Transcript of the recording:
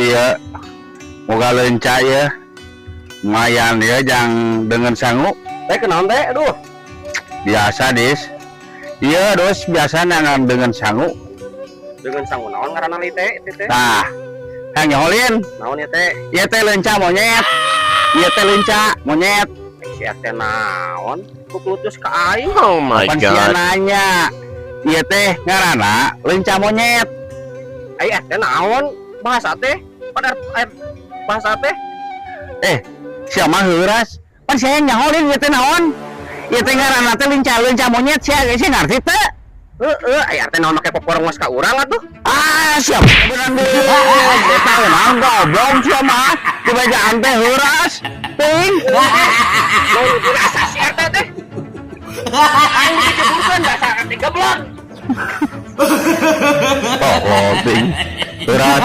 Iya. Moga leunca ya. Lumayan ya jang deungeun sangu. Teh kunaon teh? Aduh. Biasa, Dis. Iya, dos, biasa neangan deungeun sangu. Deungeun sangu naon ngaranna li teh teh teh? Tah. Kang nyaholin. Naon ya teh? Ieu teh leunca monyet. Ieu teh leunca monyet. Si teh naon? Kuklutus ka aing. Oh my Pan sia God. nanya. Ieu teh ngaranna leunca monyet. Ai teh naon? Bahasa teh? Pada bahasa teh? Sia mah heuras. Pan sia nyaholin ieu teh naon? Ieu teh ngaranna teh leunca leunca monyet, sia sia ngarti teu? Heeh, ai teh naon make poporongos ka urang atuh? Ah, siap beneran deh. Eta naon, goblok sia mah. Dibejaan teh heuras. Ting. Naon dirasa si RT teh? Aing diceburkeun dasar RT goblok. Oh, ting. Heuras.